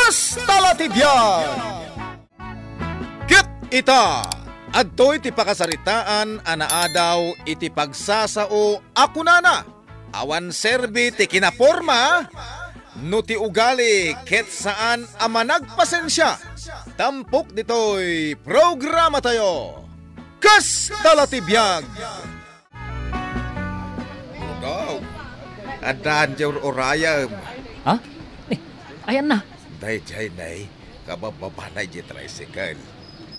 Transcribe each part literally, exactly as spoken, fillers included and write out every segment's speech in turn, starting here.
Kasta la ti biag! Ket ita, adtoy ti pakasaritaan a naadaw iti pagsasao a kunana, awan serbi ti kinaporma no ti ugali ket saan a managpasensia. Tampok ditoy programatayo, Kasta la ti biag! Daw, addan ti ur-urayem. Ha? Eh, ayan na. Daydiay nay, kababbabana iti tricycle.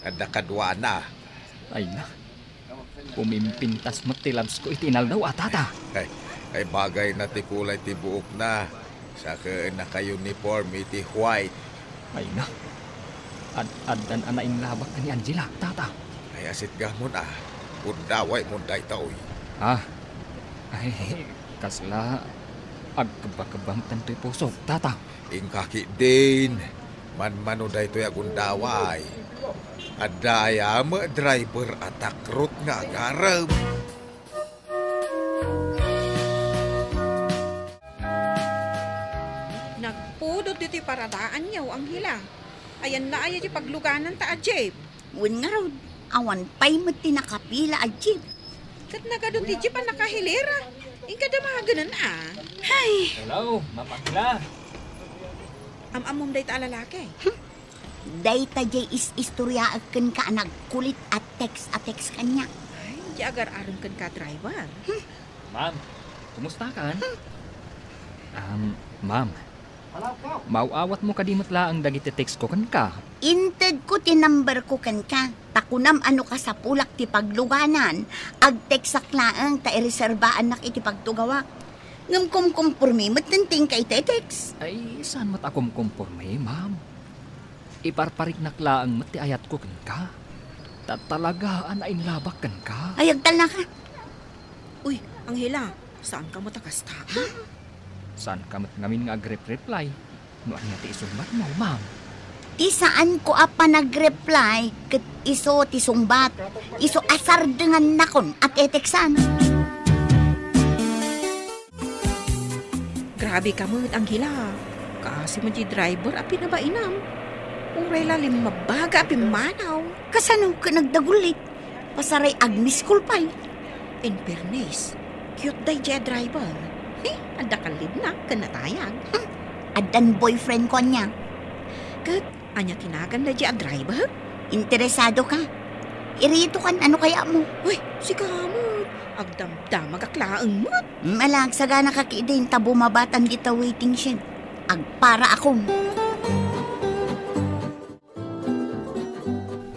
Adda kaduana. Ay na. Pumimpintas met ti labsko iti inaldaw a, Tata. Ay, ay, bagayna ti kulay ti buokna. Sa ken naka-uniform iti white. Ay na. Ad-, addan a nainlabak ken ni Angela, Tata. Ay, asitgamon a. Gundaway mon daytoy. Ah. Ay, kasla agkebakebang tantoy pusok, Tata. Inka ketdin. Manmano daytoy a gundaway. Adda aya met driver a takrot nga agarem. Nagpudot ditoy paradaanyo, Angela. Ayan la aya ti paglugananta a jeep? Wen ngarud, awan pay met ti nakapila a jeep. Ket nagadu ti jeep a nakahilera. Inka damagenen a. Hay! Hello, Ma'am Angela. Am-ammom dayta a lalaki? Dayta diay is-istoriaek kenka a nagkulit a text a text kaniak. Ay, di agar-arem kenka, driver. Ma'am, kumusta kan? Um, ma'am, maaw-awatmo kadi met laeng dagiti textko kenka? Intedko ti numberko kenka, ta kunam a no kasapulak ti pagluganan, agtextak laeng ta ireserbaannak iti pagtugawak. Ngem kumkompormi met ti inka iti text. Ay, saan met a kumkompormi, ma'am. Iparpariknak laeng met ti ayatko kenka. Ta talaga a nainlabak kenka. Ay, agtalnaka. Uy, Angela, saanka met a kasta, a? Saanka met ngamin nga agrep-reply? No ania ti isungbatmo, ma'am? Ti saanko a panagreply ket isu ti sungbat. Isu a sardengannakon a teteksan. Grabe ka met, Angela. Kaasi met ti driver a pinabainam. Uray la limmabaga a pimmanaw. Kasano ket nagdagullit? Pasaray agmiskul pay. In fairness, cute daydiay a driver. He, adda kallibna ken natayag. Hmm, addan boyfriend ko ania. Ket ania ti nagan daydiay a driver? Interesado ka? Irito kan ano kaya mo? Uy, sika met. Agdamdamagak laeng met. Malagsaganaka ketdin ta bumabatan dita waiting shed. Agpara akon.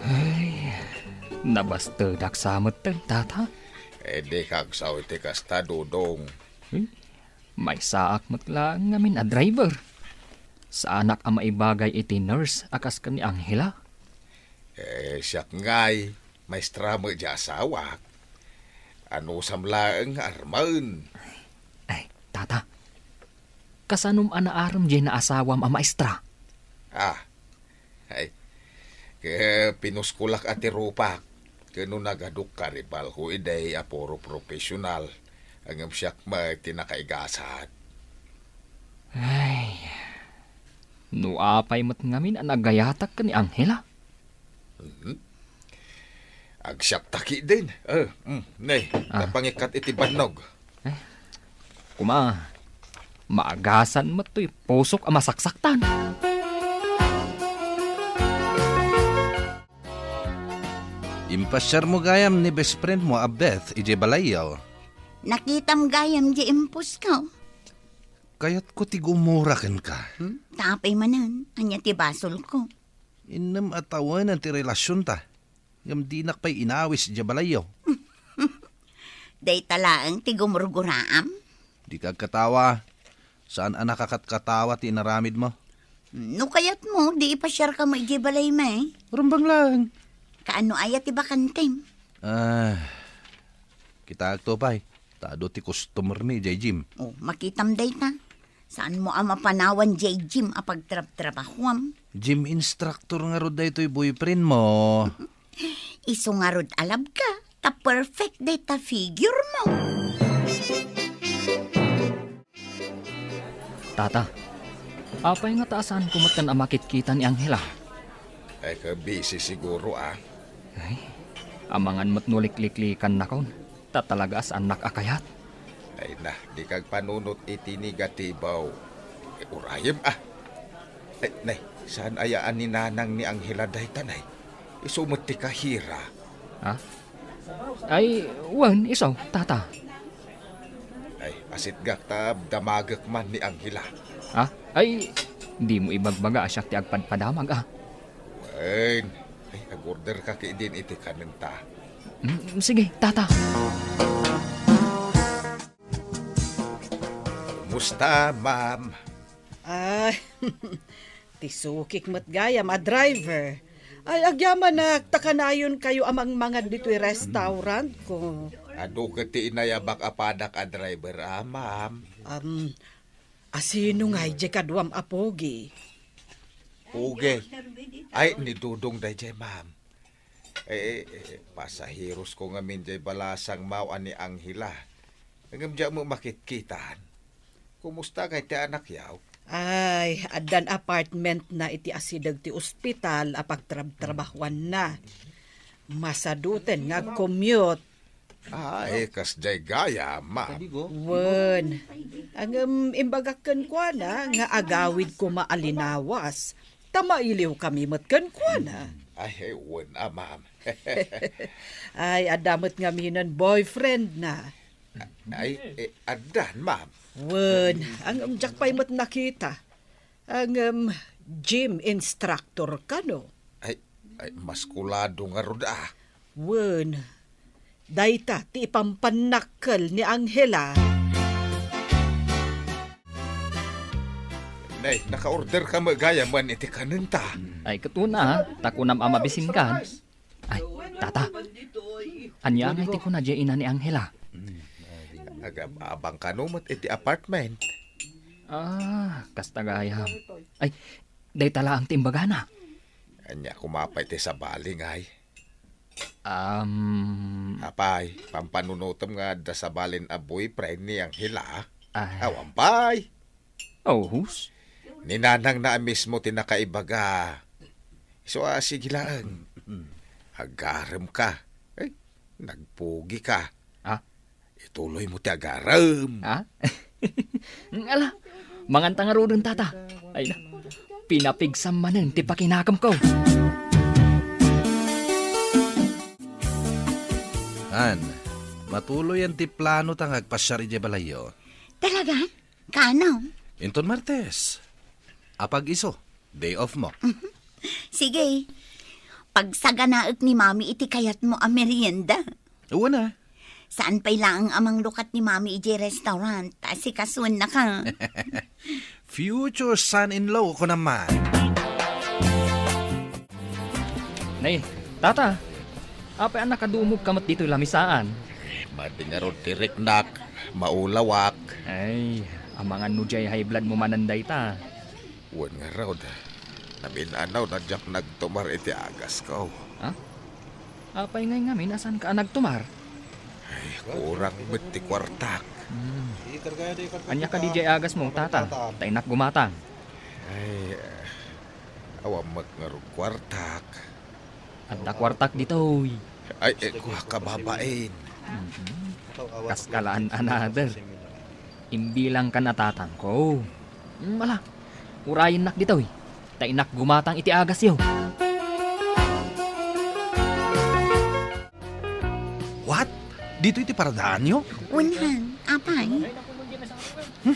Ay, nabastedak sa metten, Tata. Eh, dika agsao iti kasta, Dodong. Hmm? Maysaak met laeng ngamin a driver. Saanak a maibagay iti nurse a kas ken ni Angela. Eh, siak ngay, maestra met diay asawak. Anusam laeng nga armen. Ay, Tata, kasanom a naarem diay naasawam a maestra? Ah, ay, ke-, pinuskolak a ti rupak. Ken no nagadok, karibalko idi a puro professional. Ngem siak met ti nakaigasat. Ay, no apay met ngamin a nagayatak ken ni Angela? Mhm. Agsiapta ketdin. Eh, mm, ne, ah, napangikkat iti bannog. Eh, kuma, maagasan met toy pusok a masaksaktan. Impasiarmo gayam ni best friend mo a Beth idiay balayyo. Nakitam gayam di imposko. Kayatko ti gumura kenka. Hmm? Ta apay manen, ania ti basolko? Innem a tawen ti relasionta, ngem dinak pay inawis idiay balayyo. Dayta laeng ti gumurguraam? Dika agkatawa. Saan a nakakatkatawa ti inaramidmo. No kayatmo, di ipasiarka met idiay balaymi. Rumbeng laeng. Kaano aya ti bakantem? Ah, kitaek to pay. Ta adu ti customermi idiay gym. Oh, makitam dayta. Saanmo a mapanawan diay gym a pagtrabtrabahuam? Gym instructor ngarud daytoy boyfriend mo. Isu ngarud a love ka, ta perfect dayta figure mo. Tata, Apay nga ta asanko metten a makitkita ni Angela? Ay, ka busy siguro, ah. Ay, amangan met no likliklikanak, ta talaga a saannak a kayat. Ay na, di kagpanunot iti negatibo. Eh, urayem, ah. Ay, nay, saan aya a ni nanang ni Angela dayta, nay? Isu met ti kahira. Ha? Ay, wen, isu, tata. Ay, asitgak ta damagek man ni Angela. Ha? Ay, dimo ibagbaga a siak ti agpadpadamag, ah. Wen, ay, ag-order ka ki din iti kanenta. Mm, sige, tata. Kumusta, ma'am? Ay, ti sukik met gayam a driver. Ay, agyamanak, ta kanayonkayo a mangmangad ditoy restaurant ko. Adu ket ti inayabak a padak a driver, ah, ma'am. Um, asino ngay diay kaduam a pogi? Pogi? Ay, ni Dudong daydiay, ma'am. Eh, eh, eh, pasaherosko ngamin diay balasang mao a ni Angela. Ngem diak met makitkitan. Kumusta ngay ti anakyo? Ay, addan apartmentna iti asideg ti ospital a pagtrabtrabahuanna. Masaduaten nga ag-commute. Ay, kasdiay gayam, ma'am. Wen, ngem imbagak kenkuana nga agawid koma a linawas, ta mailiwkami met kenkuana. Ay, wen a, ma'am. Ay, adda met ngaminen boyfriendna. Ay, eh, addan, ma'am. Wen, ngem diak pay met nakita. Ngem gym instructor kano? Ay, ay, maskulado ngarud, ah. Wen, dayta ti ipampannakkel ni Angela. Nay, naka-order ka met gayam iti kanenta. Ay, ket una, ta kunam a mabisinkan. Ay, tata. Ania ngay ti kuna diay ina ni Angela? Agab-abang kano met iti apartment. Ah, kasta gayam. Ay, dayta laeng ti imbagana. Ania koma pay ti sabali ngay? Um, Apay, pampanunotem nga adda sabalin a boyfriend ni Angela? Ay. Awan pay. Oh, hus? Ni nanangna a mismo ti nakaibaga. Isu a, sige laeng. Agarem ka. Ay, nagpugi ka. Ha? Ituloy mo ti agarem. Ha? Ala, manganta ngaruden, tata. Ay na, pinapigsam manen ti pakinakemko. Han, matuloyen ti planota nga agpasiar idiay balayyo. Talaga? Kaano? Inton Martes. Apag-isu, day off mo. Sige. Pagsaganaek ni Mami iti kayatmo a merienda. Wen a. Saan pay laeng a manglukat ni Mami idiay restaurant, ta asikasuennaka. Future son-in-law, kunam man. Nay, tata, apay a nakadumogka met ditoy lamisaan? Madi ngarud ti riknak, maulawak. Ay, amangan no diay high blood mo manen dayta. Wen ngarud, namin-anaw a diak nagtumar iti agasko. Ha? Apay ngay ngamin a saanka a nagtumar? Ay, kurang met ti kuartak. Hmm. Ania kadi diay agasmo, tata? Ta innak gumatang. Ay, eh, awan met ngarud kuartak. Adda kuartak ditoy. Ay, eh, kua ka babaen. Mhm. Kaskalaan another. Imbilangkan a tatangko. Mm, ala, urayennak ditoy. Ta innak gumatang iti agasyo. What? Ditoy ti paradaanyo? Wen han, apay? Hmm?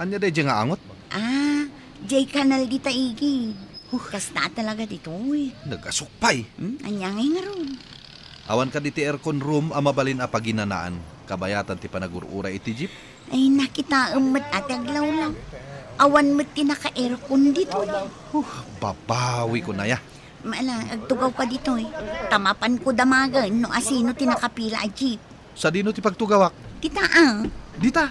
Ania daydiay nga angot? Ah, diay kanal dita igid. Huh. Kasta talaga ditoy. Nagasuk pay. Hmm? Ania ngay ngarud? Awan kadi ti aircon room a mabalin a paginanaan, kabayatan ti panagur-uray iti jeep? Ay, nakitaem met a ti aglawlaw. Awan met ti naka-aircon ditoy. Huh, babawi ko na ya. Mala, agtugawka ditoy. Ta mapanko damagen no asino ti nakapila a jeep. Sadino ti pagtugawak? Dita, ah. Dita?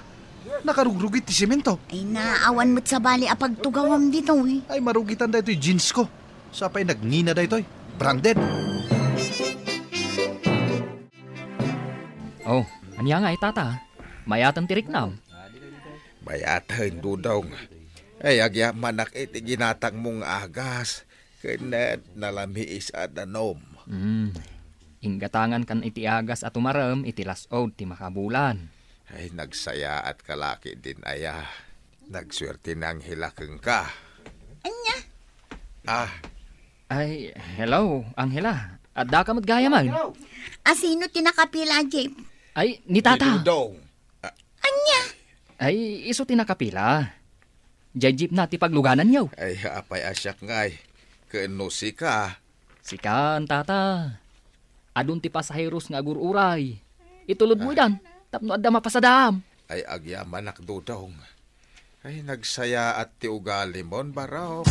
Nakarugrugit ti semento. Ay na, awan met sabali a pagtugawam ditoy. Ay, marugitan daytoy jeans ko. Sapay nagngina daytoy. Branded. Oh, ania ngay, tata? Mayaten ti riknam? Mayaten, Dudong. Ay, agyamanak iti ginatangmo nga agas, ken nalamiis a danum. Mm. Inggatangan kan iti agas a tumarem iti las-ud ti makabulan. Ay, nagsayaat ka la ketdin aya. Nagsuerte ni Angela kenka. Ania? Ah. Ay, hello, Angela. Adda ka met gayam? Asino ti nakapila, Jeep? Ay, ni Tata. Ni Dudong. Ah. Ania? Ay, isu ti nakapila. Jay jeepna ti paglugananyo. Ay, apay a siak ngay. Ken no sika? Sika, Tata. Adun ti pasaheros nga agur-uray. Itulodmo idan, tapno adda mapasadaam. Ay, agyamanak, Dudong. Ay, nagsayaat ti ugalimon, Barok.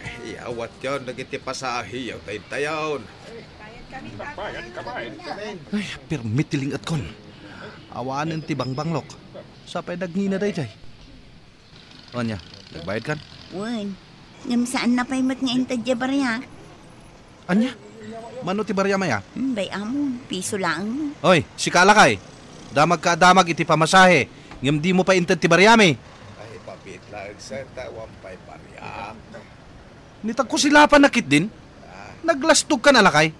Ay, awatyon dagiti pasaheyo ta intayon. Ay, permi ti ling-etkon. Awanen ti bangbanglok. Sapay nagngina daydiay. Ania, nagbayadkan? Wen. Ngem saanna pay met nga inted diay bariak. Ania? Mano ti bariam aya? Hmm, bay-amon, piso laeng. Oy, sika a lakay. Damagka a damag iti pamasahe, ngem dimo pay inted ti bariami. Ay, pabiit laeng, sir, ta awan pay bariak. Ni tagkusilapan na ketdin? Ah. Naglastogkan a lakay.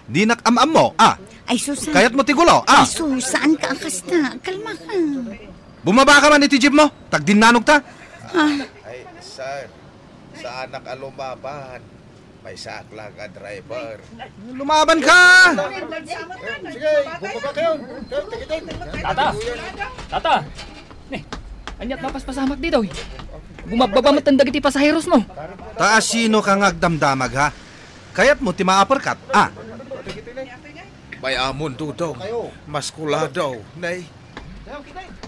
Dinak am-ammo, ah. Ay, sus, ah. Kayatmo ti gulo, ah. Ay, sus, saanka a kasta? Kalmaka. Bumabaka man iti jeepmo, ta agdinnanogta. Ah. Ay, sir, saanak a lumaban. Maysaak la nga driver. Lumabanka! Sige, bumaba kayo. Kayo, tikitin. Tata! Tata! Ni, ania't mapaspasamak ditoy? Bumababa met dagiti pasaherosmo. Ta asinoka nga agdamdamag, ha? Kayatmo ti maaperkat, ah? Bay-amon, Dudong. Maskulado, nay.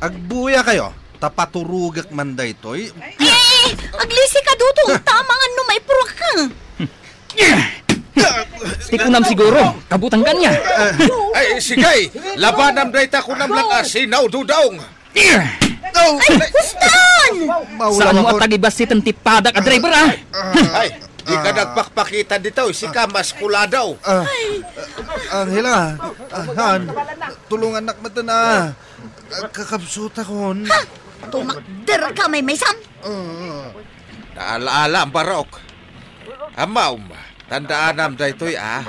Agbuyakayo, ta paturogek man daytoy. Eh, aglisika, Dudong, ta amangan no maipuruakka. Ti kunam siguro, kabutangkan niya. Ay, sige, labanam dayta kunam lang a sinaw, Dudong. Ay, huston! Saan mo a tagibasiten ti padak a driver, ah? Ay, di ka nagpakpakita dito, sika maskulado. Ah, Angela, ah, Han, tulungannak met, ah. Kakabsutakon. Ha? Tumakder ka, maymaysan? Ah. Naala-ala, Barok. Amam, tandaanam daytoy, ah.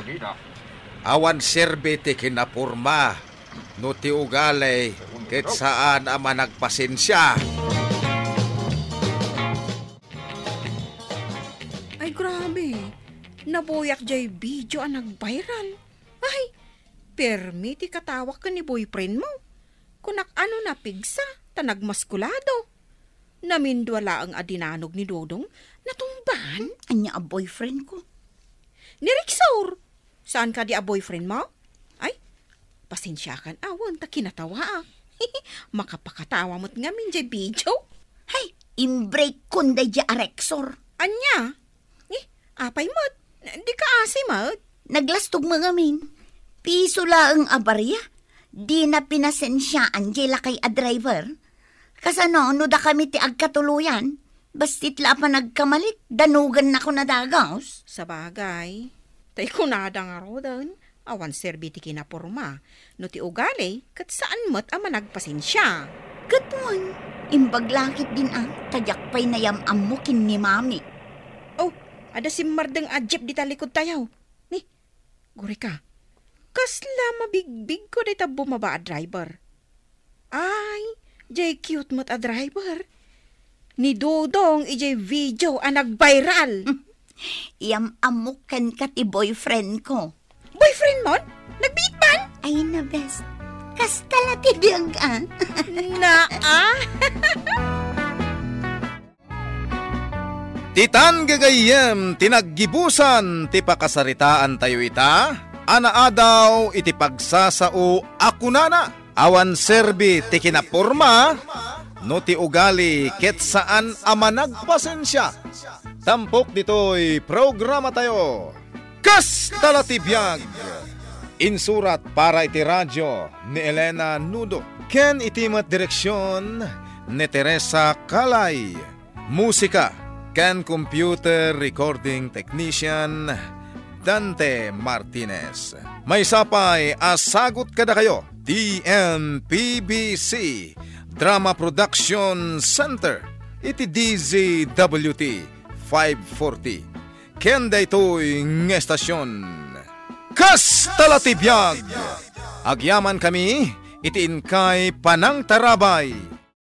Awan serbi ti kinaporma. No ti ugali, ket saan a managpasensia. Ay, grabe. Nabuyak jay video a nag-viral. Ay, permi ti katawak ken ni boyfriend mo. Kunak, ano, napigsa, ta nagmaskulado. Namindua laeng a dinanog ni Dodong, natumban. Ania a boyfriend ko? Ni Rexor. Saan kadi a boyfriend mo? Ay, pasensiakan awan ta kinatawaak. Makapakatawa met ngamin jay video. Hay, imbreak kon daydi a Rexor. Ania? Eh, apay met? Di ka asi met? Naglastog met ngamin. Piso laeng a barya. Dina pinasensiaan jay lakay a driver. Kasano no dakami ti agkatuloyan? Bassit la a panagkamalik, danogannakon a dagus. Sabagay, tay kunada ngaruden, awan serbi ti kinaporma. No ti ugali, ket saan met a managpasensia. Ket wen, imbag la ketdin a, ta diak pay nayam-ammo ken ni Mami. Oh, adda simmardeng a jeep dita likodtayo. Ni, Gurika, kasla mabigbigko dayta bumaba a driver. Ay, jay cute met a driver. Ni Dodong ijay video a nag-viral. Iyam-ammok kenka ti boyfriend ko. Boyfriend mon? Nagbiit man? Ay, na best. Kasta la ti biag, ah. Naa? Ditan gagayyem ti naggibusan ti pakasaritaantayo ita, a naadaw iti pagsasao a kunana, awan serbi ti kinaporma, no ti ugali ket saan a managpasensia. Tampok ditoy programatayo. Kasta la ti biag! Insurat para iti radio ni Elena Nudo ken iti met direksion ni Teresa Calay. Musika ken computer recording technician, Dante Martinez. Maysa pay a sagut kadakayo, T M P B C, Drama Production Center iti D Z W T five forty. Ken daytoy nga estasion, Kasta la ti biag! Agyaman kami iti inkay panangtarabay.